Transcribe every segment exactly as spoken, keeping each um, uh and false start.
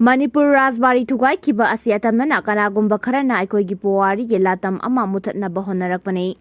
ꯃꯅꯤꯄꯨꯔ ꯔꯥꯖꯕꯥꯔꯤ ꯊꯨꯒꯥꯏꯈꯤꯕ ꯑꯁꯤ ꯑꯇꯝꯅꯅ ꯀꯅꯥꯒꯨꯝꯕ ꯈꯔꯅ ꯑꯩꯈꯣꯏꯒꯤ ꯄꯨꯋꯥꯔꯤꯒꯤ ꯂꯥꯇꯝ ꯑꯃ ꯃꯨꯊꯠꯅꯕ ꯍꯣꯠꯅꯔꯛꯄꯅꯤ꯫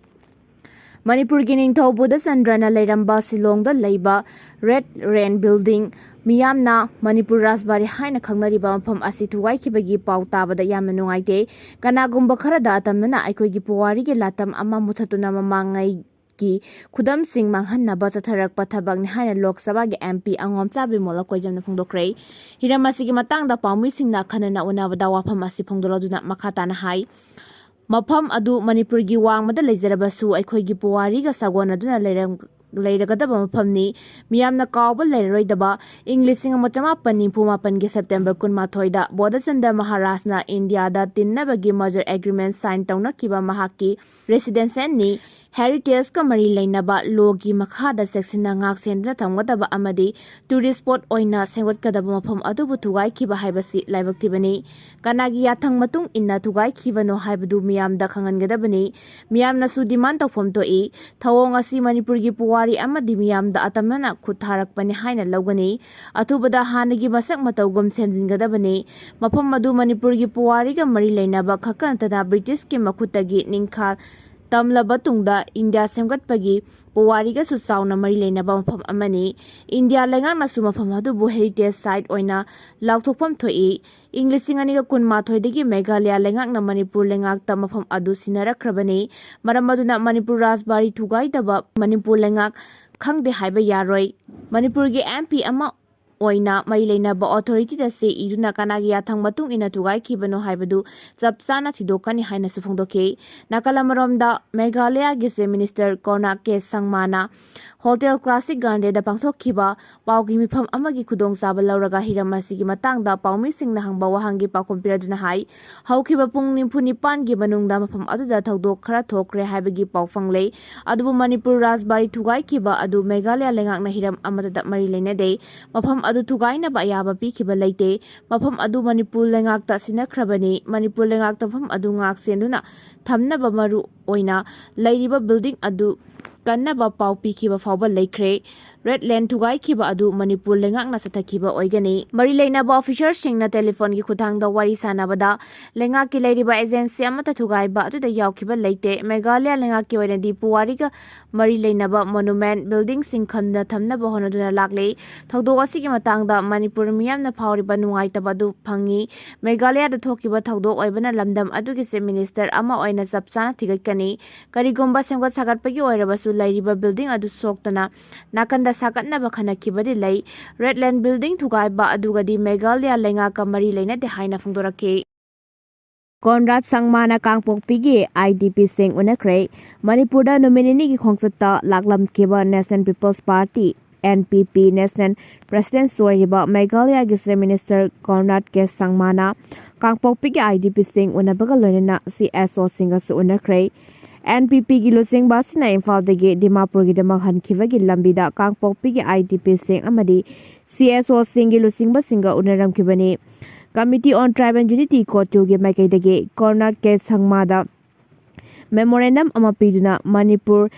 ꯃꯅꯤꯄꯨꯔꯒꯤ ꯅꯤꯡꯊꯧ ꯕꯨꯙꯆꯟꯗ꯭ꯔꯅ ꯂꯩꯔꯝꯕ ꯁꯤꯂꯣꯡꯗ ꯂꯩꯕ ꯔꯦꯗ ꯔꯦꯟ ꯕꯤꯜꯗꯤꯡ, ꯃꯤꯌꯥꯝꯅ ꯃꯅꯤꯄꯨꯔ ꯔꯥꯖꯕꯥꯔꯤ ꯍꯥꯏꯅ ꯈꯪꯅꯔꯤꯕ ꯃꯐꯝ ꯑꯁꯤ ꯊꯨꯒꯥꯏꯈꯤꯕꯒꯤ ꯄꯥꯎ ꯇꯥꯕꯗ ꯌꯥꯝꯅ ꯅꯨꯡꯉꯥꯏꯇꯦ꯫ ꯀꯅꯥꯒꯨꯝꯕ ꯈꯔꯗ ꯑꯇꯝꯅꯅ ꯑꯩꯈꯣꯏꯒꯤ ꯄꯨꯋꯥꯔꯤꯒꯤ ꯂꯥꯇꯝ ꯑꯃ ꯃꯨꯊꯠꯇꯨꯅ ꯃꯃꯥꯡꯉꯩ ꯒꯤ ꯈꯨꯗꯝꯁꯤꯡ ꯃꯥꯡꯍꯟꯅꯕ ꯆꯠꯊꯔꯛꯄ ꯊꯕꯛꯅꯤ ꯍꯥꯏꯅ ꯂꯣꯛ ꯁꯚꯥꯒꯤ M P ꯑꯉꯣꯝꯆꯥꯕꯤ ꯃꯣꯂꯀꯣꯏꯖꯝꯅ ꯐꯣꯡꯗꯣꯛꯈ꯭ꯔꯦ꯫ ꯍꯤꯔꯝ ꯑꯁꯤꯒꯤ ꯃꯇꯥꯡꯗ ꯄꯥꯎꯃꯤꯁꯤꯡꯅ ꯑꯈꯟꯅꯅ ꯎꯅꯕꯗ ꯋꯥꯐꯝ ꯑꯁꯤ ꯐꯣꯡꯗꯣꯛꯂꯗꯨꯅ ꯃꯈꯥ ꯇꯥꯅ ꯍꯥꯏ, ꯃꯐꯝ ꯑꯗꯨ ꯃꯅꯤꯄꯨꯔꯒꯤ ꯋꯥꯡꯃꯗ ꯂꯩꯖꯔꯕꯁꯨ ꯑꯩꯈꯣꯏꯒꯤ ꯄꯨꯋꯥꯔꯤꯒ ꯁꯥꯒꯣꯟꯅꯗꯨꯅ ꯂꯩꯔꯝ-, ꯂꯩꯔꯒꯗꯕ ꯃꯐꯝꯅꯤ꯫ ꯃꯤꯌꯥꯝꯅ ꯀꯥꯎꯕ ꯂꯩꯔꯔꯣꯏꯗꯕ ꯏꯪ ꯂꯤꯁꯤꯡ ꯑꯃ ꯆꯃꯥꯄꯟ ꯅꯤꯐꯨ ꯃꯥꯄꯟꯒꯤ September ꯀꯨꯟꯃꯥꯊꯣꯏꯗ ꯕꯣꯙꯆꯟꯗ꯭ꯔ ꯃꯍꯥꯔꯥꯖꯅ ꯏꯟꯗꯤꯌꯥꯗ ꯇꯤꯟꯅꯕꯒꯤ merger agreement sign ꯇꯧꯅꯈꯤꯕ ꯃꯍꯥꯛꯀꯤ residentialꯅꯤ꯫ Heritageꯀ ꯃꯔꯤ ꯂꯩꯅꯕ lawꯒꯤ ꯃꯈꯥꯗ ꯆꯦꯛꯁꯤꯟꯅ ꯉꯥꯛ ꯁꯦꯟꯗꯨꯅ ꯊꯝꯒꯗꯕ ꯑꯃꯗꯤ tourist spot ꯑꯣꯏꯅ ꯁꯦꯝꯒꯠꯀꯗꯕ ꯃꯐꯝ ꯑꯗꯨꯕꯨ ꯊꯨꯒꯥꯏꯈꯤꯕ ꯍꯥꯏꯕꯁꯤ ꯂꯥꯏꯕꯛ ꯊꯤꯕꯅꯤ꯫ ꯀꯅꯥꯒꯤ ꯌꯥꯊꯪ ꯃꯇꯨꯡ ꯏꯟꯅ ꯊꯨꯒꯥꯏꯈꯤꯕꯅꯣ ꯍꯥꯏꯕꯗꯨ ꯃꯤꯌꯥꯝꯗ ꯈꯪꯍꯟꯒꯗꯕꯅꯤ꯫ ꯃꯤꯌꯥꯝꯅꯁꯨ demand ꯇꯧꯐꯝ ꯊꯣꯛꯏ꯫ ꯊꯧꯑꯣꯡ ꯑꯁꯤ ꯃꯅꯤꯄꯨꯔꯒꯤ ꯄꯨꯋꯥꯔꯤ ꯑꯃꯗꯤ ꯃꯤꯌꯥꯝꯗ ꯑꯇꯝꯅꯅ ꯈꯨꯠ ꯊꯥꯔꯛꯄꯅꯤ ꯍꯥꯏꯅ ꯂꯧꯒꯅꯤ꯫ ꯑꯊꯨꯕꯗ ꯍꯥꯟꯅꯒꯤ ꯃꯁꯛ ꯃꯇꯧꯒꯨꯝ ꯁꯦꯝꯖꯤꯟꯒꯗꯕꯅꯤ꯫ ꯃꯐꯝ ꯑꯗꯨ ꯃꯅꯤꯄꯨꯔꯒꯤ ꯄꯨꯋꯥꯔꯤꯒ ꯃꯔꯤ ꯂꯩꯅꯕ ꯈꯛꯇ ꯅꯠꯇꯅ Britishꯀꯤ ꯃꯈꯨꯠꯇꯒꯤ ꯅꯤꯡꯈꯥ ꯇꯝꯂꯕ ꯇꯨꯡꯗ ꯏꯟꯗꯤꯌꯥ ꯁꯦꯝꯒꯠꯄꯒꯤ ꯄꯨꯋꯥꯔꯤꯒꯁꯨ ꯆꯥꯎꯅ ꯃꯔꯤ ꯂꯩꯅꯕ ꯃꯐꯝ ꯑꯃꯅꯤ꯫ ꯏꯟꯗꯤꯌꯥ ꯂꯩꯉꯥꯛꯅꯁꯨ ꯃꯐꯝ ꯑꯗꯨꯕꯨ heritage site ꯑꯣꯏꯅ ꯂꯥꯎꯊꯣꯛꯐꯝ ꯊꯣꯛꯏ꯫ ꯏꯪ ꯂꯤꯁꯤꯡ ꯑꯅꯤꯒ ꯀꯨꯟꯃꯥꯊꯣꯏꯗꯒꯤ ꯃꯦꯘꯥꯂꯌꯥ ꯂꯩꯉꯥꯛꯅ ꯃꯅꯤꯄꯨꯔ ꯂꯩꯉꯥꯛꯇ ꯃꯐꯝ ꯑꯗꯨ ꯁꯤꯟꯅꯔꯛꯈ꯭ꯔꯕꯅꯤ꯫ ꯃꯔꯝ ꯑꯗꯨꯅ ꯃꯅꯤꯄꯨꯔ ꯔꯥꯖꯕꯥꯔꯤ ꯊꯨꯒꯥꯏꯗꯕ ꯃꯅꯤꯄꯨꯔ ꯂꯩꯉꯥꯛ ꯈꯪꯗꯦ ꯍꯥꯏꯕ ꯌꯥꯔꯣꯏ꯫ ꯃꯅꯤꯄꯨꯔꯒꯤ M P ꯑꯃ ꯑꯣꯏꯅ ꯃꯔꯤ ꯂꯩꯅꯕ authorityꯗ ꯆꯦ ꯏꯗꯨꯅ ꯀꯅꯥꯒꯤ ꯌꯥꯊꯪ ꯃꯇꯨꯡ ꯏꯟꯅ ꯊꯨꯒꯥꯏꯈꯤꯕꯅꯣ ꯍꯥꯏꯕꯗꯨ ꯆꯞ ꯆꯥꯅ ꯊꯤꯗꯣꯛꯀꯅꯤ ꯍꯥꯏꯅꯁꯨ ꯐꯣꯡꯗꯣꯛꯈꯤ꯫ ꯅꯥꯀꯜ ꯑꯃꯔꯣꯝꯗ, ꯃꯦꯘꯥꯂꯌꯥꯒꯤ Chief Minister Conrad K ꯁꯪꯃꯥꯅ Hotel Classic Grandeꯗ ꯄꯥꯡꯊꯣꯛꯈꯤꯕ ꯄꯥꯎꯒꯤ ꯃꯤꯐꯝ ꯑꯃꯒꯤ ꯈꯨꯗꯣꯡꯆꯥꯕ ꯂꯧꯔꯒ ꯍꯤꯔꯝ ꯑꯁꯤꯒꯤ ꯃꯇꯥꯡꯗ ꯄꯥꯎꯃꯤꯁꯤꯡꯅ ꯍꯪꯕ ꯋꯥꯍꯪꯒꯤ ꯄꯥꯎꯈꯨꯝ ꯄꯤꯔꯗꯨꯅ ꯍꯥꯏ, ꯍꯧꯈꯤꯕ ꯄꯨꯡ ꯅꯤꯐꯨ ꯅꯤꯄꯥꯟꯒꯤ ꯃꯅꯨꯡꯗ ꯃꯐꯝ ꯑꯗꯨꯗ ꯊꯧꯗꯣꯛ ꯈꯔ ꯊꯣꯛꯈ꯭ꯔꯦ ꯍꯥꯏꯕꯒꯤ ꯄꯥꯎ ꯐꯪꯂꯦ꯫ ꯑꯗꯨꯕꯨ ꯃꯅꯤꯄꯨꯔ ꯔꯥꯖꯕꯥꯔꯤ ꯊꯨꯒꯥꯏꯈꯤꯕ ꯑꯗꯨ ꯃꯦꯘꯥꯂꯌꯥ ꯂꯩꯉꯥꯛꯅ ꯍꯤꯔꯝ ꯑꯃꯠꯇꯗ ꯃꯔꯤ ꯂꯩꯅꯗꯦ꯫ ꯃꯐꯝ ꯑꯗꯨ ꯊꯨꯒꯥꯏꯅꯕ ꯑꯌꯥꯕ ꯄꯤꯈꯤꯕ ꯂꯩꯇꯦ꯫ ꯃꯐꯝ ꯑꯗꯨ ꯃꯅꯤꯄꯨꯔ ꯂꯩꯉꯥꯛꯇ ꯁꯤꯟꯅꯈ꯭ꯔꯕꯅꯤ꯫ ꯃꯅꯤꯄꯨꯔ ꯂꯩꯉꯥꯛꯇ ꯃꯐꯝ ꯑꯗꯨ ꯉꯥꯛ ꯁꯦꯟꯗꯨꯅ ꯊꯝꯅꯕ ꯃꯔꯨ ꯑꯣꯏꯅ ꯂꯩꯔꯤꯕ building ꯑꯗꯨ ꯀꯟꯅꯕ ꯄꯥꯎ ꯄꯤꯈꯤꯕ ꯐꯥꯎꯕ ꯂꯩꯈ꯭ꯔꯦ꯫ ꯔꯦꯗ ꯂꯦꯟ ꯊꯨꯒꯥꯏꯈꯤꯕ ꯑꯗꯨ ꯃꯅꯤꯄꯨꯔ ꯂꯩꯉꯥꯛꯅ ꯆꯠꯊꯈꯤꯕ ꯑꯣꯏꯒꯅꯤ꯫ ꯃꯔꯤ ꯂꯩꯅꯕ ꯑꯣꯐꯤꯁꯔꯁꯤꯡꯅ ꯇꯦꯂꯤꯐꯣꯟꯒꯤ ꯈꯨꯠꯊꯥꯡꯗ ꯋꯥꯔꯤ ꯁꯥꯟꯅꯕꯗ, ꯂꯩꯉꯥꯛꯀꯤ ꯂꯩꯔꯤꯕ ꯑꯦꯖꯦꯟꯁꯤ ꯑꯃꯠꯇ ꯊꯨꯒꯥꯏꯕ ꯑꯗꯨꯗ ꯌꯥꯎꯈꯤꯕ ꯂꯩꯇꯦ꯫ ꯃꯦꯘꯥꯂꯌ ꯂꯩꯉꯥꯛꯀꯤ ꯑꯣꯏꯅꯗꯤ ꯄꯨꯋꯥꯔꯤꯒ ꯃꯔꯤ ꯂꯩꯅꯕ ꯃꯣꯅꯨꯃꯦꯟꯠ, ꯕꯤꯜꯗꯤꯡꯁꯤꯡ ꯈꯟꯅ ꯊꯝꯅꯕ ꯍꯣꯠꯅꯗꯨꯅ ꯂꯥꯛꯂꯤ꯫ ꯊꯧꯗꯣꯛ ꯑꯁꯤꯒꯤ ꯃꯇꯥꯡꯗ ꯃꯅꯤꯄꯨꯔ ꯃꯤꯌꯥꯝꯅ ꯐꯥꯎꯔꯤꯕ ꯅꯨꯡꯉꯥꯏꯇꯕ ꯑꯗꯨ ꯐꯪꯉꯤ꯫ ꯃꯦꯘꯥꯂꯌꯗ ꯊꯣꯛꯈꯤꯕ ꯊꯧꯗꯣꯛ ꯑꯣꯏꯕꯅ ꯂꯝꯗꯝ ꯑꯗꯨꯒꯤ ꯆꯤꯐ ꯃꯤꯅꯤꯁꯇꯔ ꯑꯃ ꯑꯣꯏꯅ ꯆꯞ ꯆꯥꯅ ꯊꯤꯒꯠꯀꯅꯤ꯫ ꯀꯔꯤꯒꯨꯝꯕ ꯁꯦꯝꯒꯠ ꯁꯥꯒꯠꯄꯒꯤ ꯑꯣꯏꯔꯕꯁꯨ ꯂꯩꯔꯤꯕ ꯕꯤꯜꯗꯤꯡ ꯑꯗꯨ ꯁꯣꯛꯇꯅ ꯅꯥꯀꯟꯗ ꯁꯥꯒꯠꯅꯕ ꯈꯟꯅꯈꯤꯕꯗꯤ ꯂꯩ꯫ ꯔꯦꯗ ꯂꯦꯟ ꯕꯤꯜꯗꯤꯡ ꯊꯨꯒꯥꯏꯕ ꯑꯗꯨꯒꯗꯤ ꯃꯦꯘꯥꯂꯌ ꯂꯩꯉꯥꯛꯀ ꯃꯔꯤ ꯂꯩꯅꯗꯦ ꯍꯥꯏꯅ ꯐꯣꯡꯗꯣꯔꯛꯈꯤ꯫ ꯀꯣꯟꯔꯥꯗ ꯁꯪꯃꯥꯅ ꯀꯥꯡꯄꯣꯛꯄꯤꯒꯤ ꯑꯥꯏ ꯗꯤ ꯄꯤꯁꯤꯡ ꯎꯅꯈ꯭ꯔꯦ꯫ ꯃꯅꯤꯄꯨꯔꯗ ꯅꯨꯃꯤꯠ ꯅꯤꯅꯤꯒꯤ ꯈꯣꯡꯆꯠꯇ ꯂꯥꯛꯂꯝꯈꯤꯕ National People's Party, N P P, national president ꯑꯣꯏꯔꯤꯕ ꯃꯦꯘꯥꯂꯌꯒꯤ ꯆꯤꯐ ꯃꯤꯅꯤꯁꯇꯔ ꯀꯣꯟꯔꯥꯗ ꯀꯦ ꯁꯪꯃꯥꯅ ꯀꯥꯡꯄꯣꯛꯄꯤꯒꯤ ꯑꯥꯏ ꯗꯤ ꯄꯤꯁꯤꯡ ꯎꯅꯕꯒ ꯂꯣꯏꯅꯅ ꯁꯤ ꯑꯦꯁ ꯑꯣꯁꯤꯡꯒꯁꯨ ꯎꯅꯈ꯭ꯔꯦ꯫ N P Pꯒꯤ ꯂꯨꯆꯤꯡꯕ ꯑꯁꯤꯅ ꯏꯝꯐꯥꯜꯗꯒꯤ ꯗꯤꯃꯥꯄꯨꯔꯒꯤꯗꯃꯛ ꯍꯟꯈꯤꯕꯒꯤ ꯂꯝꯕꯤꯗ ꯀꯥꯡꯄꯣꯛꯄꯤꯒꯤ ꯑꯥꯏ ꯗꯤ ꯄꯤꯁꯤꯡ ꯑꯃꯗꯤ C S ꯑꯣꯁꯤꯡꯒꯤ ꯂꯨꯆꯤꯡꯕꯁꯤꯡꯒ ꯎꯅꯔꯝꯈꯤꯕꯅꯤ꯫ Committee on Tribal Unity, ꯀꯣꯇꯨꯒꯤ ꯃꯥꯏꯀꯩꯗꯒꯤ ꯀꯣꯟꯔꯥꯗ ꯀꯦ ꯁꯪꯃꯥꯗ ꯃꯦꯃꯣꯔꯦꯟꯗꯝ ꯑꯃ ꯄꯤꯗꯨꯅ ꯃꯅꯤꯄꯨꯔ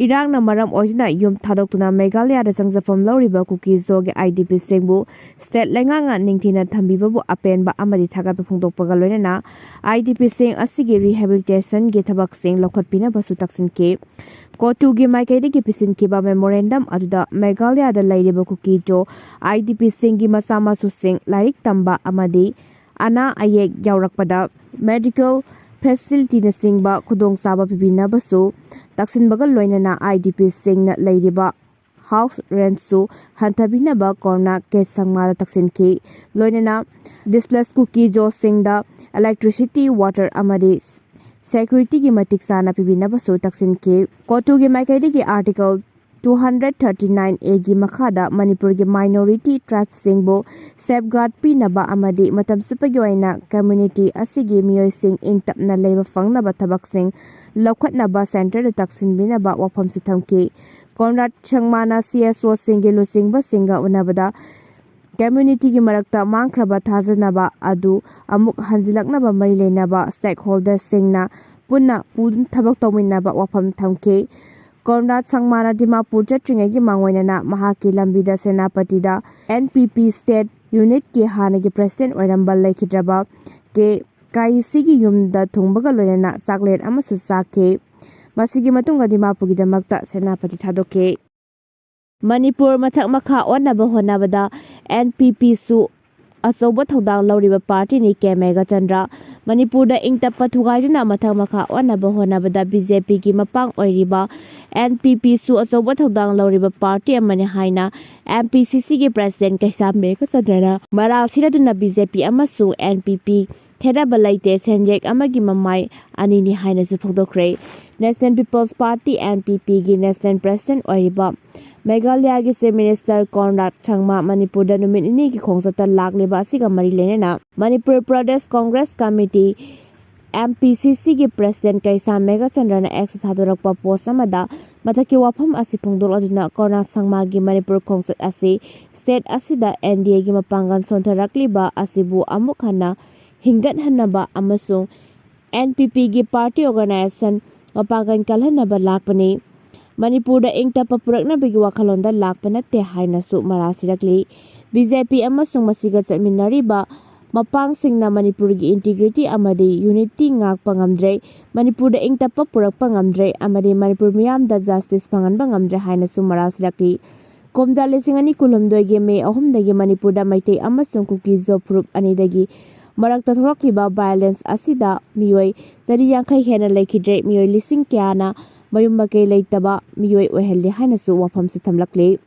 ꯏꯔꯥꯡꯅ ꯃꯔꯝ ꯑꯣꯏꯗꯨꯅ ꯌꯨꯝ ꯊꯥꯗꯣꯛꯇꯨꯅ ꯃꯦꯘꯥꯂꯌꯗ ꯆꯪꯖꯐꯝ ꯂꯧꯔꯤꯕ ꯀꯨꯀꯤ-ꯖꯣꯒꯤ ꯑꯥꯏ ꯗꯤ ꯄꯤꯁꯤꯡꯕꯨ ꯁ꯭ꯇꯦꯠ ꯂꯩꯉꯥꯛꯅ ꯅꯤꯡꯊꯤꯅ ꯊꯝꯕꯤꯕꯕꯨ ꯑꯄꯦꯟꯕ ꯑꯃꯗꯤ ꯊꯥꯒꯠꯄ ꯐꯣꯡꯗꯣꯛꯄꯒ ꯂꯣꯏꯅꯅ ꯑꯥꯏ ꯗꯤ ꯄꯤꯁꯤꯡ ꯑꯁꯤꯒꯤ ꯔꯤꯍꯦꯕꯤꯂꯤꯇꯦꯁꯟꯒꯤ ꯊꯕꯛꯁꯤꯡ ꯂꯧꯈꯠꯄꯤꯅꯕꯁꯨ ꯇꯛꯁꯤꯟꯈꯤ꯫ ꯀꯣꯇꯨꯒꯤ ꯃꯥꯏꯀꯩꯗꯒꯤ ꯄꯤꯁꯤꯟꯈꯤꯕ ꯃꯦꯃꯣꯔꯦꯟꯗꯝ ꯑꯗꯨꯗ ꯃꯦꯘꯥꯂꯌꯗ ꯂꯩꯔꯤꯕ ꯀꯨꯀꯤ-ꯖꯣ ꯑꯥꯏ ꯗꯤ ꯄꯤꯁꯤꯡꯒꯤ ꯃꯆꯥ ꯃꯁꯨꯁꯤꯡ ꯂꯥꯏꯔꯤꯛ ꯇꯝꯕ ꯑꯃꯗꯤ ꯑꯅꯥ ꯑꯌꯦꯛ ꯌꯥꯎꯔꯛꯄꯗ ꯃꯦꯗꯤꯀꯦꯜ ꯐꯦꯁꯤꯂꯤꯇꯤꯅꯆꯤꯡꯕ ꯈꯨꯗꯣꯡꯆꯥꯕ ꯄꯤꯕꯤꯅꯕꯁꯨ ꯇꯛꯁꯤꯟꯕꯒ ꯂꯣꯏꯅꯅ ꯑꯥꯏ ꯗꯤ ꯄꯤꯁꯤꯡꯅ ꯂꯩꯔꯤꯕ ꯍꯥꯎꯁ ꯔꯦꯟꯠꯁꯨ ꯍꯟꯊꯕꯤꯅꯕ ꯀꯣꯟꯔꯥꯗ ꯀꯦ ꯁꯪꯃꯥꯗ ꯇꯛꯁꯤꯟꯈꯤ꯫ ꯂꯣꯏꯅꯅ ꯗꯤꯁꯄ꯭ꯂꯦꯁ ꯀꯨꯀꯤ-ꯖꯣꯁꯤꯡꯗ ꯏꯂꯦꯛꯇ꯭ꯔꯤꯁꯤꯇꯤ, ꯋꯥꯇꯔ ꯑꯃꯗꯤ ꯁꯦꯀ꯭ꯌꯨꯔꯤꯇꯤꯒꯤ ꯃꯇꯤꯛ ꯆꯥꯅ ꯄꯤꯕꯤꯅꯕꯁꯨ ꯇꯛꯁꯤꯟꯈꯤ꯫ ꯀꯣꯇꯨꯒꯤ ꯃꯥꯏꯀꯩꯗꯒꯤ article two hundred thirty-nine A ꯒꯤ ꯃꯈꯥꯗ ꯃꯅꯤꯄꯨꯔꯒꯤ ꯃꯥꯏꯅꯣꯔꯤꯇꯤ ꯇ꯭ꯔꯥꯏꯕꯁꯤꯡꯕꯨ ꯁꯦꯐꯒꯥꯔꯗ ꯄꯤꯅꯕ ꯑꯃꯗꯤ ꯃꯇꯝ ꯆꯨꯞꯄꯒꯤ ꯑꯣꯏꯅ ꯀꯝꯃ꯭ꯌꯨꯅꯤꯇꯤ ꯑꯁꯤꯒꯤ ꯃꯤꯑꯣꯏꯁꯤꯡ ꯏꯪ ꯇꯞꯅ ꯂꯩꯕ ꯐꯪꯅꯕ ꯊꯕꯛꯁꯤꯡ ꯂꯧꯈꯠꯅꯕ ꯁꯦꯟꯇꯔꯗ ꯇꯛꯁꯤꯟꯕꯤꯅꯕ ꯋꯥꯐꯝꯁꯨ ꯊꯝꯈꯤ꯫ ꯀꯣꯟꯔꯥꯗ ꯁꯪꯃꯥꯅ ꯁꯤ ꯑꯦꯁ ꯑꯣꯁꯤꯡꯒꯤ ꯂꯨꯆꯤꯡꯕꯁꯤꯡꯒ ꯎꯅꯕꯗ ꯀꯝꯃ꯭ꯌꯨꯅꯤꯇꯤꯒꯤ ꯃꯔꯛꯇ ꯃꯥꯡꯈ꯭ꯔꯕ ꯊꯥꯖꯅꯕ ꯑꯗꯨ ꯑꯃꯨꯛ ꯍꯟꯖꯤꯜꯂꯛꯅꯕ ꯃꯔꯤ ꯂꯩꯅꯕ ꯁ꯭ꯇꯦꯛꯍꯣꯜꯗꯔꯁꯤꯡꯅ ꯄꯨꯟꯅ ꯄꯨ-, ꯊꯕꯛ ꯇꯧꯃꯤꯟꯅꯕ ꯋꯥꯐꯝ ꯊꯝꯈꯤ꯫ ꯀꯣꯟꯔꯥꯗ ꯁꯪꯃꯥꯅ ꯗꯤꯃꯥꯄꯨꯔ ꯆꯠꯇ꯭ꯔꯤꯉꯩꯒꯤ ꯃꯥꯡꯑꯣꯏꯅꯅ ꯃꯍꯥꯛꯀꯤ ꯂꯝꯕꯤꯗ ꯁꯦꯅꯥꯄꯇꯤꯗ N P P state unit ꯀꯤ ꯍꯥꯟꯅꯒꯤ president ꯑꯣꯏꯔꯝꯕ ꯂꯩꯈꯤꯗ꯭ꯔꯕ ꯀꯦ ꯀꯥꯏꯁꯤꯒꯤ ꯌꯨꯝꯗ ꯊꯨꯡꯕꯒ ꯂꯣꯏꯅꯅ ꯆꯥꯛꯂꯦꯟ ꯑꯃꯁꯨ ꯆꯥꯈꯤ꯫ ꯃꯁꯤꯒꯤ ꯃꯇꯨꯡꯗ ꯗꯤꯃꯥꯄꯨꯔꯒꯤꯗꯃꯛꯇ ꯁꯦꯅꯥꯄꯇꯤ ꯊꯥꯗꯣꯛꯈꯤ꯫ ꯃꯅꯤꯄꯨꯔ ꯃꯊꯛ ꯃꯈꯥ ꯑꯣꯟꯅꯕ ꯍꯣꯠꯅꯕꯗ N P P ꯁꯨ ꯑꯆꯧꯕ ꯊꯧꯗꯥꯡ ꯂꯧꯔꯤꯕ party ꯅꯤ ꯀꯦ ꯃꯦꯘꯆꯟꯗ꯭ꯔ꯫ ꯃꯅꯤꯄꯨꯔꯗ ꯏꯪ ꯇꯞꯄ ꯊꯨꯒꯥꯏꯗꯨꯅ ꯃꯊꯛ ꯃꯈꯥ ꯑꯣꯟꯅꯕ ꯍꯣꯠꯅꯕꯗ B J P ꯒꯤ ꯃꯄꯥꯡ ꯑꯣꯏꯔꯤꯕ N P P ꯁꯨ ꯑꯆꯧꯕ ꯊꯧꯗꯥꯡ ꯂꯧꯔꯤꯕ party ꯑꯃꯅꯤ ꯍꯥꯏꯅ M P C C ꯒꯤ president ꯀꯩꯁꯥꯝ ꯃꯦꯘꯆꯟꯗ꯭ꯔꯅ ꯃꯔꯥꯜ ꯁꯤꯔꯗꯨꯅ B J P ꯑꯃꯁꯨꯡ N P P ꯈꯦꯠꯅꯕ ꯂꯩꯇꯦ, ꯁꯦꯟꯌꯦꯛ ꯑꯃꯒꯤ ꯃꯃꯥꯏ ꯑꯅꯤꯅꯤ ꯍꯥꯏꯅꯁꯨ ꯐꯣꯡꯗꯣꯛꯈ꯭ꯔꯦ꯫ National People's Party, N P P ꯒꯤ national president ꯑꯣꯏꯔꯤꯕ ꯃꯦꯘꯥꯂꯌꯥꯒꯤ Chief Minister ꯀꯣꯟꯔꯥꯗ ꯁꯪꯃꯥ ꯃꯅꯤꯄꯨꯔꯗ ꯅꯨꯃꯤꯠ ꯅꯤꯅꯤꯒꯤ ꯈꯣꯡꯆꯠꯇ ꯂꯥꯛꯂꯤꯕ ꯑꯁꯤꯒ ꯃꯔꯤ ꯂꯩꯅꯅ Manipur Pradesh Congress Committee, M P C C ꯒꯤ president ꯀꯩꯁꯥꯝ ꯃꯦꯘꯆꯟꯗ꯭ꯔꯅ X ꯊꯥꯗꯣꯔꯛꯄ post ꯑꯃꯗ ꯃꯊꯛꯀꯤ ꯋꯥꯐꯝ ꯑꯁꯤ ꯐꯣꯡꯗꯣꯛꯂꯗꯨꯅ ꯀꯣꯟꯔꯥꯗ ꯁꯪꯃꯥꯒꯤ ꯃꯅꯤꯄꯨꯔ ꯈꯣꯡꯆꯠ ꯑꯁꯤ state ꯑꯁꯤꯗ N D A ꯒꯤ ꯃꯄꯥꯡꯒꯜ ꯁꯣꯟꯊꯔꯛꯂꯤꯕ ꯑꯁꯤꯕꯨ ꯑꯃꯨꯛ ꯍꯟꯅ ꯍꯤꯡꯒꯠꯍꯟꯅꯕ ꯑꯃꯁꯨꯡ N P P ꯒꯤ party organization ꯃꯄꯥꯡꯒꯜ ꯀꯜꯍꯟꯅꯕ ꯂꯥꯛꯄꯅꯤ꯫ ꯃꯅꯤꯄꯨꯔꯗ ꯏꯪ ꯇꯞꯄ ꯄꯨꯔꯛꯅꯕꯒꯤ ꯋꯥꯈꯜꯂꯣꯟꯗ ꯂꯥꯛꯄ ꯅꯠꯇꯦ ꯍꯥꯏꯅꯁꯨ ꯃꯔꯥꯜ ꯁꯤꯔꯛꯂꯤ꯫ B J P ꯑꯃꯁꯨꯡ ꯃꯁꯤꯒ ꯆꯠꯃꯤꯟꯅꯔꯤꯕ ꯃꯄꯥꯡꯁꯤꯡꯅ ꯃꯅꯤꯄꯨꯔꯒꯤ integrity ꯑꯃꯗꯤ unity ꯉꯥꯛꯄ ꯉꯝꯗ꯭ꯔꯦ, ꯃꯅꯤꯄꯨꯔꯗ ꯏꯪ ꯇꯞꯄ ꯄꯨꯔꯛꯄ ꯉꯝꯗ꯭ꯔꯦ ꯑꯃꯗꯤ ꯃꯅꯤꯄꯨꯔ ꯃꯤꯌꯥꯝꯗ justice ꯐꯪꯍꯟꯕ ꯉꯝꯗ꯭ꯔꯦ ꯍꯥꯏꯅꯁꯨ ꯃꯔꯥꯜ ꯁꯤꯔꯛꯂꯤ꯫ ꯀꯨꯝꯖꯥ ꯂꯤꯁꯤꯡ ꯑꯅꯤ ꯀꯨꯟꯍꯨꯝꯗꯣꯏꯒꯤ May ꯑꯍꯨꯝꯗꯒꯤ ꯃꯅꯤꯄꯨꯔꯗ ꯃꯩꯇꯩ ꯑꯃꯁꯨꯡ ꯀꯨꯀꯤ ꯖꯣ ꯐꯨꯔꯨꯞ ꯑꯅꯤꯗꯒꯤ ꯃꯔꯛꯇ ꯊꯣꯛꯂꯛꯂꯤꯕ violence ꯑꯁꯤꯗ ꯃꯤꯑꯣꯏ ꯆꯅꯤ ꯌꯥꯡꯈꯩ ꯍꯦꯟꯅ ꯂꯩꯈꯤꯗ꯭ꯔꯦ, ꯃꯤꯑꯣꯏ ꯂꯤꯁꯤꯡ ꯀꯌꯥꯅ ꯃꯌꯨꯝ ꯃꯀꯩ ꯂꯩꯇꯕ ꯃꯤꯑꯣꯏ ꯑꯣꯏꯍꯜꯂꯤ ꯍꯥꯏꯅꯁꯨ ꯋꯥꯐꯝꯁꯨ ꯊꯝꯂꯛꯂꯤ꯫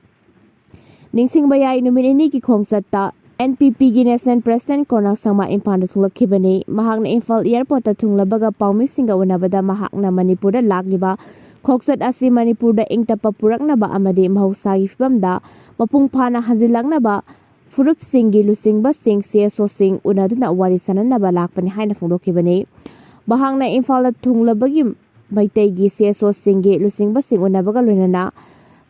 ꯅꯤꯡꯁꯤꯡꯕ ꯌꯥꯏ, ꯅꯨꯃꯤꯠ ꯅꯤꯅꯤꯒꯤ ꯈꯣꯡꯆꯠꯇ N P P ꯒꯤ national president ꯀꯣꯟꯔꯥꯗ ꯁꯪꯃꯥ ꯏꯝꯐꯥꯜꯗ ꯊꯨꯡꯂꯛꯈꯤꯕꯅꯤ꯫ ꯃꯍꯥꯛꯅ ꯏꯝꯐꯥꯜ airport ꯇ ꯊꯨꯡꯂꯕꯒ ꯄꯥꯎꯃꯤꯁꯤꯡꯒ ꯎꯅꯕꯗ ꯃꯍꯥꯛꯅ ꯃꯅꯤꯄꯨꯔꯗ ꯂꯥꯛꯂꯤꯕ ꯈꯣꯡꯆꯠ ꯑꯁꯤ ꯃꯅꯤꯄꯨꯔꯗ ꯏꯪ ꯇꯞꯄ ꯄꯨꯔꯛꯅꯕ ꯑꯃꯗꯤ ꯃꯍꯧꯁꯥꯒꯤ ꯐꯤꯕꯝꯗ ꯃꯄꯨꯡ ꯐꯥꯅ ꯍꯟꯖꯤꯜꯂꯛꯅꯕ ꯐꯨꯔꯨꯞꯁꯤꯡꯒꯤ ꯂꯨꯆꯤꯡꯕꯁꯤꯡ, C S O ꯁꯤꯡ ꯎꯅꯗꯨꯅ ꯋꯥꯔꯤ ꯁꯥꯅꯅꯕ ꯂꯥꯛꯄꯅꯤ ꯍꯥꯏꯅ ꯐꯣꯡꯗꯣꯛꯈꯤꯕꯅꯤ꯫ ꯃꯍꯥꯛꯅ ꯏꯝꯐꯥꯜꯗ ꯊꯨꯡꯂꯕꯒꯤ ꯃꯩꯇꯩꯒꯤ C S O ꯁꯤꯡꯒꯤ ꯂꯨꯆꯤꯡꯕꯁꯤꯡ ꯎꯅꯕꯒ ꯂꯣꯏꯅꯅ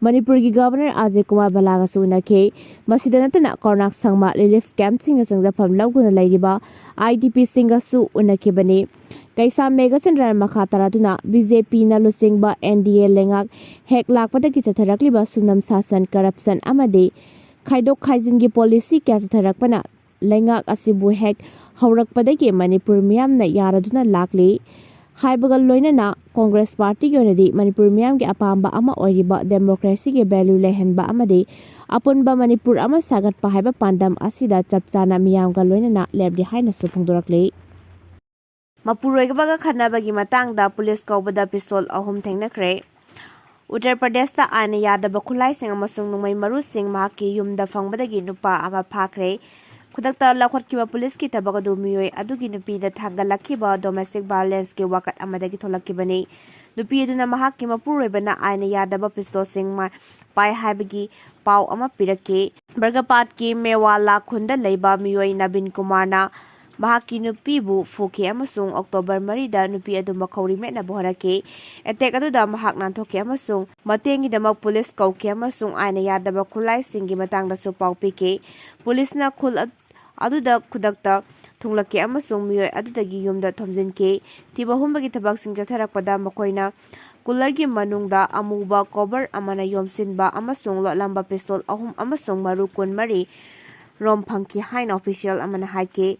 ꯃꯅꯤꯄꯨꯔꯒꯤ ꯒꯕꯔꯅꯔ ꯑꯖꯌ ꯀꯨꯃꯥꯔ ꯚꯜꯂꯥꯒꯁꯨ ꯎꯅꯈꯤ꯫ ꯃꯁꯤꯗ ꯅꯠꯇꯅ ꯀꯣꯔꯣꯅꯥ ꯁꯪꯃꯥ ꯔꯤꯂꯤꯐ ꯀꯦꯝꯞꯁꯤꯡꯗ ꯆꯪꯖꯐꯝ ꯂꯧꯗꯨꯅ ꯂꯩꯔꯤꯕ IDPꯁꯤꯡꯒꯁꯨ ꯎꯅꯈꯤꯕꯅꯤ꯫ ꯀꯩꯁꯥꯝ ꯃꯦꯘꯆꯟꯗ꯭ꯔꯅ ꯃꯈꯥ ꯇꯥꯔꯗꯨꯅ BJPꯅ ꯂꯨꯆꯤꯡꯕ NDA ꯂꯩꯉꯥꯛ ꯍꯦꯛ ꯂꯥꯛꯄꯗꯒꯤ ꯆꯠꯊꯔꯛꯂꯤꯕ ꯁꯨꯞꯅꯝ ꯁꯥꯁꯟ, ꯀꯔꯞꯁꯟ ꯑꯃꯗꯤ ꯈꯥꯏꯗꯣꯛ ꯈꯥꯏꯖꯤꯟꯒꯤ ꯄꯣꯂꯤꯁꯤ ꯀꯌꯥ ꯆꯠꯊꯔꯛꯄꯅ ꯂꯩꯉꯥꯛ ꯑꯁꯤꯕꯨ ꯍꯦꯛ ꯍꯧꯔꯛꯄꯗꯒꯤ ꯃꯅꯤꯄꯨꯔ ꯃꯤꯌꯥꯝꯅ ꯌꯥꯔꯗꯨꯅ ꯂꯥꯛꯂꯤ ꯍꯥꯏꯕꯒ ꯂꯣꯏꯅꯅ ꯀꯣꯡꯒ꯭ꯔꯦꯁ ꯄꯥꯔꯇꯤꯒꯤ ꯑꯣꯏꯅꯗꯤ ꯃꯅꯤꯄꯨꯔ ꯃꯤꯌꯥꯝꯒꯤ ꯑꯄꯥꯝꯕ ꯑꯃ ꯑꯣꯏꯔꯤꯕ ꯗꯦꯃꯣꯀ꯭ꯔꯦꯁꯤꯒꯤ ꯚꯦꯂ꯭ꯌꯨ ꯂꯩꯍꯟꯕ ꯑꯃꯗꯤ ꯑꯄꯨꯟꯕ ꯃꯅꯤꯄꯨꯔ ꯑꯃ ꯁꯥꯒꯠꯄ ꯍꯥꯏꯕ ꯄꯥꯟꯗꯝ ꯑꯁꯤꯗ ꯆꯞ ꯆꯥꯅ ꯃꯤꯌꯥꯝꯒ ꯂꯣꯏꯅꯅ ꯂꯦꯞꯂꯤ ꯍꯥꯏꯅꯁꯨ ꯐꯣꯡꯗꯣꯔꯛꯂꯤ꯫ ꯃꯄꯨꯔꯣꯏꯕꯒ ꯈꯠꯅꯕꯒꯤ ꯃꯇꯥꯡꯗ ꯄꯨꯂꯤꯁ ꯀꯧꯕꯗ ꯄꯤꯁꯇꯣꯜ ꯑꯍꯨꯝ ꯊꯦꯡꯅꯈ꯭ꯔꯦ꯫ ꯎꯠꯇꯔ ꯄ꯭ꯔꯗꯦꯁꯇ ꯑꯥꯏꯟꯅ ꯌꯥꯗꯕ ꯈꯨꯠꯂꯥꯏꯁꯤꯡ ꯑꯃꯁꯨꯡ ꯅꯣꯡꯃꯩ ꯃꯔꯨꯁꯤꯡ ꯃꯍꯥꯛꯀꯤ ꯌꯨꯝꯗ ꯐꯪꯕꯗꯒꯤ ꯅꯨꯄꯥ ꯑꯃ ꯐꯥꯈ꯭ꯔꯦ꯫ ꯈꯨꯗꯛꯇ ꯂꯧꯈꯠꯈꯤꯕ ꯄꯨꯂꯤꯁꯀꯤ ꯊꯕꯛ ꯑꯗꯨ ꯃꯤꯑꯣꯏ ꯑꯗꯨꯒꯤ ꯅꯨꯄꯤꯗ ꯊꯥꯡꯒꯠꯂꯛꯈꯤꯕ ꯗꯣꯃꯦꯁꯇꯤꯛ ꯚꯥꯏꯑꯣꯂꯦꯟꯁꯀꯤ ꯋꯥꯀꯠ ꯑꯃꯗꯒꯤ ꯊꯣꯛꯂꯛꯈꯤꯕꯅꯤ꯫ ꯅꯨꯄꯤ ꯑꯗꯨꯅ ꯃꯍꯥꯛꯀꯤ ꯃꯄꯨꯔꯣꯏꯕꯅ ꯑꯥꯏꯟꯅ ꯌꯥꯗꯕ ꯄꯤꯁꯇꯣꯜꯁꯤꯡ ꯃꯥ-, ꯄꯥꯏ ꯍꯥꯏꯕꯒꯤ ꯄꯥꯎ ꯑꯃ ꯄꯤꯔꯛꯈꯤ꯫ ꯕꯔꯒꯄꯥꯠꯀꯤ ꯃꯦꯋꯥꯂꯥ ꯈꯨꯟꯗ ꯂꯩꯕ ꯃꯤꯑꯣꯏ ꯅꯕꯤꯟ ꯀꯨꯃꯥꯔꯅ ꯃꯍꯥꯛꯀꯤ ꯅꯨꯄꯤꯕꯨ ꯐꯨꯈꯤ ꯑꯃꯁꯨꯡ ꯑꯣꯛꯇꯣꯕꯔ ꯃꯔꯤꯗ ꯅꯨꯄꯤ ꯑꯗꯨ ꯃꯈꯧꯔꯤ ꯃꯦꯠꯅꯕ ꯍꯣꯠꯅꯈꯤ꯫ ꯑꯦꯇꯦꯛ ꯑꯗꯨꯗ ꯃꯍꯥꯛ ꯅꯥꯟꯊꯣꯛꯈꯤ ꯑꯃꯁꯨꯡ ꯃꯇꯦꯡꯒꯤꯗꯃꯛ ꯄꯨꯂꯤꯁ ꯀꯧꯈꯤ ꯑꯃꯁꯨꯡ ꯑꯥꯏꯟꯅ ꯌꯥꯗꯕ ꯈꯨꯠꯂꯥꯏꯁꯤꯡꯒꯤ ꯃꯇꯥꯡꯗꯁꯨ ꯄꯥꯎ ꯄꯤꯈꯤ꯫ ꯄꯨꯂꯤꯁꯅ ꯈꯨꯜ ꯑꯗꯨꯗ ꯈꯨꯗꯛꯇ ꯊꯨꯡꯂꯛꯈꯤ ꯑꯃꯁꯨꯡ ꯃꯤꯑꯣꯏ ꯑꯗꯨꯗꯒꯤ ꯌꯨꯝꯗ ꯊꯣꯝꯖꯤꯟꯈꯤ꯫ ꯊꯤꯕ ꯍꯨꯝꯕꯒꯤ ꯊꯕꯛꯁꯤꯡ ꯆꯠꯊꯔꯛꯄꯗ ꯃꯈꯣꯏꯅ ꯀꯨꯂꯔꯒꯤ ꯃꯅꯨꯡꯗ ꯑꯃꯨꯕ ꯀꯣꯚꯔ ꯑꯃꯅ ꯌꯣꯝꯁꯤꯟꯕ ꯑꯃꯁꯨꯡ ꯂꯣꯠꯂꯝꯕ ꯄꯤꯁꯇꯣꯜ ꯑꯍꯨꯝ ꯑꯃꯁꯨꯡ ꯃꯔꯨ ꯀꯨꯟꯃꯔꯤ ꯔꯣꯝ ꯐꯪꯈꯤ ꯍꯥꯏꯅ ꯑꯣꯐꯤꯁꯤꯌꯦꯜ ꯑꯃꯅ ꯍꯥꯏꯈꯤ꯫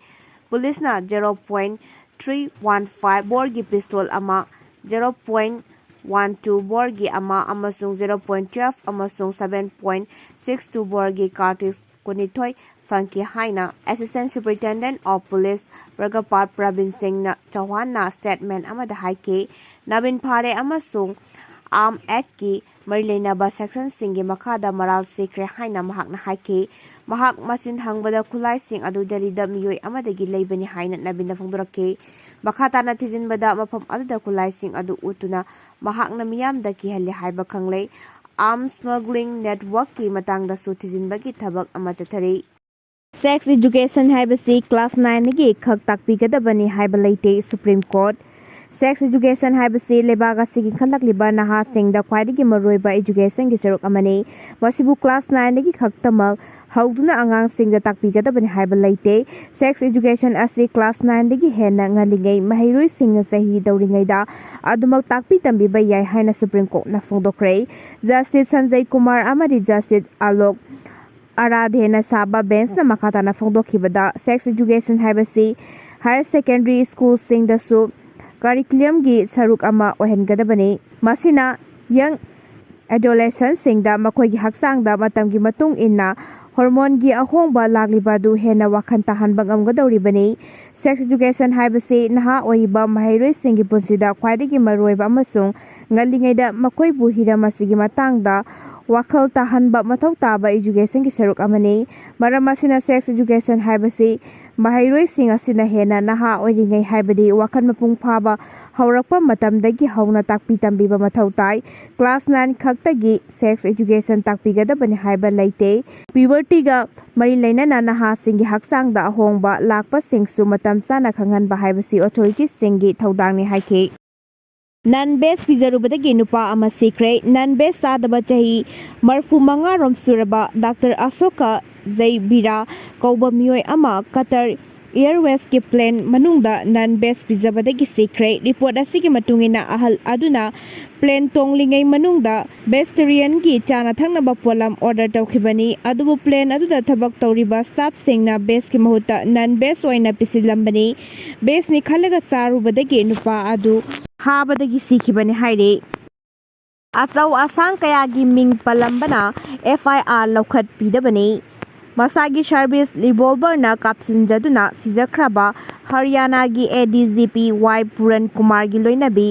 ꯄꯨꯂꯤꯁꯅ zero point three one five ꯕꯣꯔꯒꯤ ꯄꯤꯁꯇꯣꯜ ꯑꯃ, zero point one two ꯕꯣꯔꯒꯤ ꯑꯃ ꯑꯃꯁꯨꯡ zero point twelve ꯑꯃꯁꯨꯡ seven point six two ꯕꯣꯔꯒꯤ ꯀꯥꯔꯇ꯭ꯔꯤꯖ ꯀꯨꯟꯅꯤꯊꯣꯏ ꯐꯪꯈꯤ ꯍꯥꯏꯅ Assistant Superintendent of Police ꯕꯔꯒꯄꯥꯠ Praveen ꯁꯤꯡꯅ ꯆꯧꯍꯥꯟꯅ ꯁ꯭ꯇꯦꯠꯃꯦꯟ ꯑꯃꯗ ꯍꯥꯏꯈꯤ꯫ ꯅꯕꯤꯟ ꯐꯥꯔꯦ ꯑꯃꯁꯨꯡ ꯑꯥꯔꯝ ꯑꯦꯛꯀꯤ ꯃꯔꯤ ꯂꯩꯅꯕ ꯁꯦꯛꯁꯟꯁꯤꯡꯒꯤ ꯃꯈꯥꯗ ꯃꯔꯥꯜ ꯁꯤꯈ꯭ꯔꯦ ꯍꯥꯏꯅ ꯃꯍꯥꯛꯅ ꯍꯥꯏꯈꯤ꯫ ꯃꯍꯥꯛ ꯃꯁꯤꯟ ꯍꯪꯕꯗ ꯈꯨꯠꯂꯥꯏꯁꯤꯡ ꯑꯗꯨ ꯗꯦꯜꯂꯤꯗ ꯃꯤꯑꯣꯏ ꯑꯃꯗꯒꯤ ꯂꯩꯕꯅꯤ ꯍꯥꯏꯅ ꯅꯕꯤꯟꯅ ꯐꯣꯡꯗꯣꯔꯛꯈꯤ꯫ ꯃꯈꯥ ꯇꯥꯅ ꯊꯤꯖꯤꯟꯕꯗ ꯃꯐꯝ ꯑꯗꯨꯗ ꯈꯨꯠꯂꯥꯏꯁꯤꯡ ꯑꯗꯨ ꯎꯠꯇꯨꯅ ꯃꯍꯥꯛꯅ ꯃꯤꯌꯥꯝꯗ ꯀꯤꯍꯜꯂꯤ ꯍꯥꯏꯕ ꯈꯪꯂꯦ꯫ ꯑꯥꯔꯝꯁ ꯁ꯭ꯃꯒ꯭ꯂꯤꯡ ꯅꯦꯠꯋꯥꯔꯛꯀꯤ ꯃꯇꯥꯡꯗꯁꯨ ꯊꯤꯖꯤꯟꯕꯒꯤ ꯊꯕꯛ ꯑꯃ ꯆꯠꯊꯔꯤ꯫ Sex education ꯍꯥꯏꯕꯁꯤ class nineꯗꯒꯤ ꯈꯛ ꯇꯥꯛꯄꯤꯒꯗꯕꯅꯤ ꯍꯥꯏꯕ ꯂꯩꯇꯦ꯫ Supreme Court Sex education ꯍꯥꯏꯕꯁꯤ ꯂꯩꯕꯥꯛ ꯑꯁꯤꯒꯤ ꯏꯟꯈꯠꯂꯛꯂꯤꯕ ꯅꯍꯥꯁꯤꯡꯗ ꯈ꯭ꯋꯥꯏꯗꯒꯤ ꯃꯔꯨꯑꯣꯏꯕ educationꯒꯤ ꯁꯔꯨꯛ ꯑꯃꯅꯤ꯫ ꯃꯁꯤꯕꯨ class nineꯗꯒꯤ ꯈꯛꯇꯃꯛ ꯍꯧꯗꯨꯅ ꯑꯉꯥꯡꯁꯤꯡꯗ ꯇꯥꯛꯄꯤꯒꯗꯕꯅꯤ ꯍꯥꯏꯕ ꯂꯩꯇꯦ꯫ Sex education ꯑꯁꯤ class nineꯗꯒꯤ ꯍꯦꯟꯅ ꯉꯜꯂꯤꯉꯩ ꯃꯍꯩꯔꯣꯏꯁꯤꯡꯅ ꯆꯍꯤ ꯇꯧꯔꯤꯉꯩꯗ ꯑꯗꯨꯃꯛ ꯇꯥꯛꯄꯤ ꯇꯝꯕꯤꯕ ꯌꯥꯏ ꯍꯥꯏꯅ Supreme Courtꯅ ꯐꯣꯡꯗꯣꯛꯈ꯭ꯔꯦ꯫ Justice ꯁꯟꯖꯌ ꯀꯨꯃꯥꯔ ꯑꯃꯗꯤ Justice ꯑꯂꯣꯛ ꯑꯔꯥꯙꯦꯅ ꯁꯥꯕ benchꯅ ꯃꯈꯥ ꯇꯥꯅ ꯐꯣꯡꯗꯣꯛꯈꯤꯕꯗ, sex education ꯍꯥꯏꯕꯁꯤ higher secondary schoolꯁꯤꯡꯗꯁꯨ curriculumꯒꯤ ꯁꯔꯨꯛ ꯑꯃ ꯑꯣꯏꯍꯟꯒꯗꯕꯅꯤ꯫ ꯃꯁꯤꯅ young adolescentꯁꯤꯡꯗ ꯃꯈꯣꯏꯒꯤ ꯍꯛꯆꯥꯡꯗ ꯃꯇꯝꯒꯤ ꯃꯇꯨꯡ ꯏꯟꯅ hormoneꯒꯤ ꯑꯍꯣꯡꯕ ꯂꯥꯛꯂꯤꯕ ꯑꯗꯨ ꯍꯦꯟꯅ ꯋꯥꯈꯜ ꯇꯥꯍꯟꯕ ꯉꯝꯒꯗꯧꯔꯤꯕꯅꯤ꯫ Sex education ꯍꯥꯏꯕꯁꯤ ꯅꯍꯥ ꯑꯣꯏꯔꯤꯕ ꯃꯍꯩꯔꯣꯏꯁꯤꯡꯒꯤ ꯄꯨꯟꯁꯤꯗ ꯈ꯭ꯋꯥꯏꯗꯒꯤ ꯃꯔꯨꯑꯣꯏꯕ ꯑꯃꯁꯨꯡ ꯉꯜꯂꯤꯉꯩꯗ ꯃꯈꯣꯏꯕꯨ ꯍꯤꯔꯝ ꯑꯁꯤꯒꯤ ꯃꯇꯥꯡꯗ ꯋꯥꯈꯜ ꯇꯥꯍꯟꯕ ꯃꯊꯧ ꯇꯥꯕ educationꯒꯤ ꯁꯔꯨꯛ ꯑꯃꯅꯤ꯫ ꯃꯔꯝ ꯑꯁꯤꯅ, sex education ꯍꯥꯏꯕꯁꯤ ꯃꯍꯩꯔꯣꯏꯁꯤꯡ ꯑꯁꯤꯅ ꯍꯦꯟꯅ ꯅꯍꯥ ꯑꯣꯏꯔꯤꯉꯩ, ꯍꯥꯏꯕꯗꯤ ꯋꯥꯈꯜ ꯃꯄꯨꯡ ꯐꯥꯕ ꯍꯧꯔꯛꯄ ꯃꯇꯝꯗꯒꯤ ꯍꯧꯅ ꯇꯥꯛꯄꯤ ꯇꯝꯕꯤꯕ ꯃꯊꯧ ꯇꯥꯏ꯫ Class nine ꯈꯛꯇꯒꯤ sex education ꯇꯥꯛꯄꯤꯒꯗꯕꯅꯤ ꯍꯥꯏꯕ ꯂꯩꯇꯦ꯫ Pubertyꯒ ꯃꯔꯤ ꯂꯩꯅꯅ ꯅꯍꯥꯁꯤꯡꯒꯤ ꯍꯛꯆꯥꯡꯗ ꯑꯍꯣꯡꯕ ꯂꯥꯛꯄꯁꯤꯡꯁꯨ ꯃꯇꯝ ꯆꯥꯅ ꯈꯪꯍꯟꯕ ꯍꯥꯏꯕꯁꯤ authoritiesꯁꯤꯡꯒꯤ ꯊꯧꯗꯥꯡꯅꯤ ꯍꯥꯏꯈꯤ꯫ Non-veg ꯄꯤꯖꯔꯨꯕꯗꯒꯤ ꯅꯨꯄꯥ ꯑꯃ ꯁꯤꯈ꯭ꯔꯦ꯫ Non-veg ꯆꯥꯗꯕ ꯆꯍꯤ ꯃꯔꯤꯐꯨ ꯃꯉꯥ ꯔꯣꯝ ꯁꯨꯔꯕ Doctor ꯑꯁꯣꯀ ꯖꯩꯕꯤꯔꯥ ꯀꯧꯕ ꯃꯤꯑꯣꯏ ꯑꯃ Qatar Airwaysꯀꯤ plane ꯃꯅꯨꯡꯗ non-veg ꯄꯤꯖꯕꯗꯒꯤ ꯁꯤꯈ꯭ꯔꯦ꯫ Report ꯑꯁꯤꯒꯤ ꯃꯇꯨꯡ ꯏꯟꯅ, ꯑꯍꯜ ꯑꯗꯨꯅ plane ꯇꯣꯡꯂꯤꯉꯩ ꯃꯅꯨꯡꯗ vegetarianꯒꯤ ꯆꯥꯅ ꯊꯛꯅꯕ ꯄꯣꯠꯂꯝ order ꯇꯧꯈꯤꯕꯅꯤ, ꯑꯗꯨꯕꯨ plane ꯑꯗꯨꯗ ꯊꯕꯛ ꯇꯧꯔꯤꯕ staffꯁꯤꯡꯅ vegꯀꯤ ꯃꯍꯨꯠꯇ non-veg ꯑꯣꯏꯅ ꯄꯤꯁꯤꯜꯂꯝꯕꯅꯤ꯫ Vegꯅꯤ ꯈꯜꯂꯒ ꯆꯥꯔꯨꯕꯗꯒꯤ ꯅꯨꯄꯥ ꯑꯗꯨ ꯍꯥꯕꯗꯒꯤ ꯁꯤꯈꯤꯕꯅꯤ ꯍꯥꯏꯔꯤ꯫ ꯑꯆꯧ ꯑꯁꯥꯡ ꯀꯌꯥꯒꯤ ꯃꯤꯡ ꯄꯜꯂꯝꯕꯅ F I R ꯂꯧꯈꯠꯄꯤꯗꯕꯅꯤ꯫ ꯃꯁꯥꯒꯤ service revolverꯅ ꯀꯥꯞꯁꯤꯟꯖꯗꯨꯅ ꯁꯤꯖꯈ꯭ꯔꯕ ꯍꯔꯤꯌꯥꯅꯥꯒꯤ A D G P Y ꯄꯨꯔꯟ ꯀꯨꯃꯥꯔꯒꯤ ꯂꯣꯏꯅꯕꯤ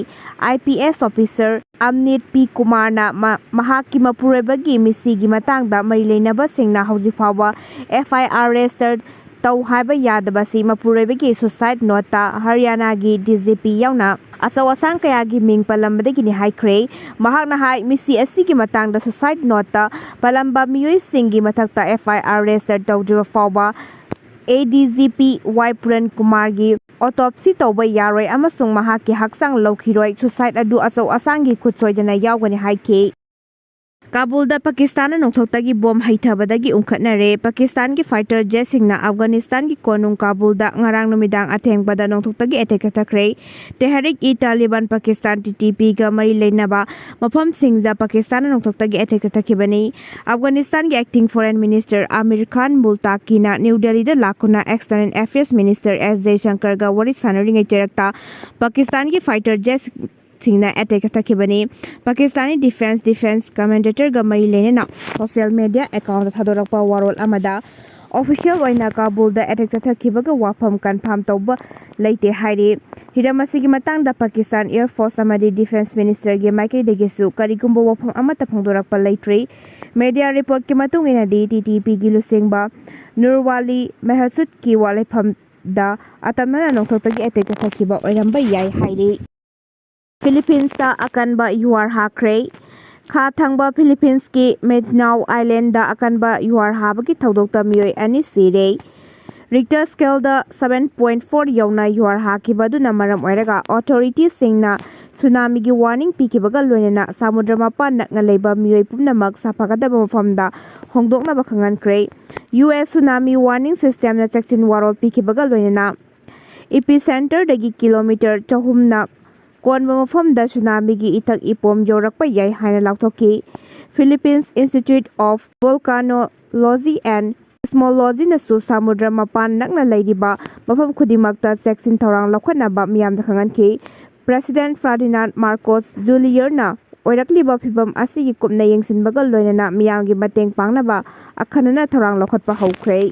I P S officer ꯑꯝꯅꯤꯠ ꯄꯤ ꯀꯨꯃꯥꯔꯅ ꯃ-, ꯃꯍꯥꯛꯀꯤ ꯃꯄꯨꯔꯣꯏꯕꯒꯤ ꯃꯤꯁꯤꯒꯤ ꯃꯇꯥꯡꯗ ꯃꯔꯤ ꯂꯩꯅꯕꯁꯤꯡꯅ ꯍꯧꯖꯤꯛ ꯐꯥꯎꯕ F I R register ꯇꯧ ꯍꯥꯏꯕ ꯌꯥꯗꯕꯁꯤ ꯃꯄꯨꯔꯣꯏꯕꯒꯤ suicide noteꯇ ꯍꯔꯤꯌꯥꯅꯥꯒꯤ D G P ꯌꯥꯎꯅ ꯑꯆꯧ ꯑꯁꯥꯡ ꯀꯌꯥꯒꯤ ꯃꯤꯡ ꯄꯜꯂꯝꯕꯗꯒꯤꯅꯤ ꯍꯥꯏꯈ꯭ꯔꯦ꯫ ꯃꯍꯥꯛꯅ ꯍꯥꯏ, ꯃꯤꯁꯤ ꯑꯁꯤꯒꯤ ꯃꯇꯥꯡꯗ suicide noteꯇ ꯄꯜꯂꯝꯕ ꯃꯤꯑꯣꯏꯁꯤꯡꯒꯤ ꯃꯊꯛꯇ F I R register ꯇꯧꯗ꯭ꯔꯤꯕ ꯐꯥꯎꯕ A D G P Y ꯄꯨꯔꯟ ꯀꯨꯃꯥꯔꯒꯤ autopsy ꯇꯧꯕ ꯌꯥꯔꯣꯏ ꯑꯃꯁꯨꯡ ꯃꯍꯥꯛꯀꯤ ꯍꯛꯆꯥꯡ ꯂꯧꯈꯤꯔꯣꯏ꯫ Suicide ꯑꯗꯨ ꯑꯆꯧ ꯑꯁꯥꯡꯒꯤ ꯈꯨꯠ ꯁꯣꯏꯗꯅ ꯌꯥꯎꯒꯅꯤ ꯍꯥꯏꯈꯤ꯫ ꯀꯥꯕꯨꯜꯗ ꯄꯥꯀꯤꯁꯇꯥꯟꯅ ꯅꯣꯡꯊꯛꯇꯒꯤ ꯕꯣꯝ ꯍꯩꯊꯕꯗꯒꯤ ꯎꯪꯈꯠꯅꯔꯦ꯫ ꯄꯥꯀꯤꯁꯇꯥꯟꯒꯤ fighter jetꯁꯤꯡꯅ ꯑꯐꯒꯥꯅꯤꯁꯇꯥꯟꯒꯤ ꯀꯣꯅꯨꯡ ꯀꯥꯕꯨꯜꯗ ꯉꯔꯥꯡ ꯅꯨꯃꯤꯗꯥꯡ ꯑꯊꯦꯡꯕꯗ ꯅꯣꯡꯊꯛꯇꯒꯤ attack ꯆꯠꯊꯈ꯭ꯔꯦ꯫ ꯇꯦꯍꯔꯤꯛ-ꯏ-ꯇꯥꯂꯤꯕꯥꯟ ꯄꯥꯀꯤꯁꯇꯥꯟ, ꯇꯤ ꯇꯤ ꯄꯤꯒ ꯃꯔꯤ ꯂꯩꯅꯕ ꯃꯐꯝꯁꯤꯡꯗ ꯄꯥꯀꯤꯁꯇꯥꯟꯅ ꯅꯣꯡꯊꯛꯇꯒꯤ attack ꯆꯠꯊꯈꯤꯕꯅꯤ꯫ ꯑꯐꯒꯥꯅꯤꯁꯇꯥꯟꯒꯤ acting foreign minister Amir Khan ꯃꯨꯜꯇꯥꯀꯤꯅ ꯅ꯭ꯌꯨ ꯗꯦꯜꯂꯤꯗ ꯂꯥꯛꯇꯨꯅ external affairs minister ꯑꯦꯁ ꯖꯌꯁꯪꯀꯔꯒ ꯋꯥꯔꯤ ꯁꯥꯟꯅꯔꯤꯉꯩ ꯆꯩꯔꯛꯇ ꯄꯥꯀꯤꯁꯇꯥꯟꯒꯤ fighter jetꯁꯤꯡꯅ attack ꯆꯠꯊꯈꯤꯕꯅꯤ꯫ ꯄꯥꯀꯤꯁꯇꯥꯅꯤ defense, defense commentatorꯒ ꯃꯔꯤ ꯂꯩꯅꯅ social media accountꯇ ꯊꯥꯗꯣꯔꯛꯄ ꯋꯥꯔꯣꯜ ꯑꯃꯗ, official ꯑꯣꯏꯅ ꯀꯥꯕꯨꯜꯗ attack ꯆꯠꯊꯈꯤꯕꯒ ꯋꯥꯐꯝ confirm ꯇꯧꯕ ꯂꯩꯇꯦ ꯍꯥꯏꯔꯤ꯫ ꯍꯤꯔꯝ ꯑꯁꯤꯒꯤ ꯃꯇꯥꯡꯗ ꯄꯥꯀꯤꯁꯇꯥꯟ Air Force ꯑꯃꯗꯤ defense ministerꯒꯤ ꯃꯥꯏꯀꯩꯗꯒꯤꯁꯨ ꯀꯔꯤꯒꯨꯝꯕ ꯋꯥꯐꯝ ꯑꯃꯠꯇ ꯐꯣꯡꯗꯣꯔꯛꯄ ꯂꯩꯇ꯭ꯔꯤ꯫ Media reportꯀꯤ ꯃꯇꯨꯡ ꯏꯟꯅꯗꯤ, ꯇꯤ ꯇꯤ ꯄꯤꯒꯤ ꯂꯨꯆꯤꯡꯕ ꯅꯨꯔꯋꯥꯂꯤ ꯃꯦꯍꯁꯨꯗꯀꯤ ꯋꯥ ꯂꯩꯐꯝꯗ ꯑꯇꯝꯅꯅ ꯅꯣꯡꯊꯛꯇꯒꯤ attack ꯆꯠꯊꯈꯤꯕ ꯑꯣꯏꯔꯝꯕ ꯌꯥꯏ ꯍꯥꯏꯔꯤ꯫ ꯐꯤꯂꯤꯄꯤꯟꯁꯇ ꯑꯀꯟꯕ ꯌꯨꯍꯥꯔ ꯍꯥꯈ꯭ꯔꯦ꯫ ꯈꯥ ꯊꯪꯕ ꯐꯤꯂꯤꯄꯤꯟꯁꯀꯤ ꯃꯦꯠꯅꯥꯎ ꯑꯥꯏꯂꯦꯟꯗ ꯑꯀꯟꯕ ꯌꯨꯍꯥꯔ ꯍꯥꯕꯒꯤ ꯊꯧꯗꯣꯛꯇ ꯃꯤꯑꯣꯏ ꯑꯅꯤ ꯁꯤꯔꯦ꯫ Richter scaleꯗ seven point four ꯌꯧꯅ ꯌꯨꯍꯥꯔ ꯍꯥꯈꯤꯕ ꯑꯗꯨꯅ ꯃꯔꯝ ꯑꯣꯏꯔꯒ authorityꯁꯤꯡꯅ tsunamiꯒꯤ warning ꯄꯤꯈꯤꯕꯒ ꯂꯣꯏꯅꯅ ꯁꯃꯨꯗ꯭ꯔ ꯃꯄꯥꯟ ꯅꯛꯅ ꯂꯩꯕ ꯃꯤꯑꯣꯏ ꯄꯨꯝꯅꯃꯛ ꯁꯥꯐꯒꯗꯕ ꯃꯐꯝꯗ ꯍꯣꯡꯗꯣꯛꯅꯕ ꯈꯪꯍꯟꯈ꯭ꯔꯦ꯫ U S tsunami warning systemꯅ ꯆꯦꯛꯁꯤꯟ ꯋꯥꯔꯣꯜ ꯄꯤꯈꯤꯕꯒ ꯂꯣꯏꯅꯅ epicenterꯗꯒꯤ ꯀꯤꯂꯣꯃꯤꯇꯔ ꯆꯍꯨꯝꯅ ꯀꯣꯟꯕ ꯃꯐꯝꯗ tsunamiꯒꯤ ꯏꯊꯛ ꯏꯄꯣꯝ ꯌꯧꯔꯛꯄ ꯌꯥꯏ ꯍꯥꯏꯅ ꯂꯥꯎꯊꯣꯛꯈꯤ꯫ Philippines Institute of Volcanology and Seismologyꯅꯁꯨ ꯁꯃꯨꯗ꯭ꯔ ꯃꯄꯥꯟ ꯅꯛꯅ ꯂꯩꯔꯤꯕ ꯃꯐꯝ ꯈꯨꯗꯤꯡꯃꯛꯇ ꯆꯦꯛꯁꯤꯟ ꯊꯧꯔꯥꯡ ꯂꯧꯈꯠꯅꯕ ꯃꯤꯌꯥꯝꯗ ꯈꯪꯍꯟꯈꯤ꯫ President Ferdinand Marcos Juniorꯅ ꯑꯣꯏꯔꯛꯂꯤꯕ ꯐꯤꯚꯝ ꯑꯁꯤꯒꯤ ꯀꯨꯞꯅ ꯌꯦꯡꯁꯤꯟꯕꯒ ꯂꯣꯏꯅꯅ ꯃꯤꯌꯥꯝꯒꯤ ꯃꯇꯦꯡ ꯄꯥꯡꯅꯕ ꯑꯈꯟꯅꯅ ꯊꯧꯔꯥꯡ ꯂꯧꯈꯠꯄ ꯍꯧꯈ꯭ꯔꯦ꯫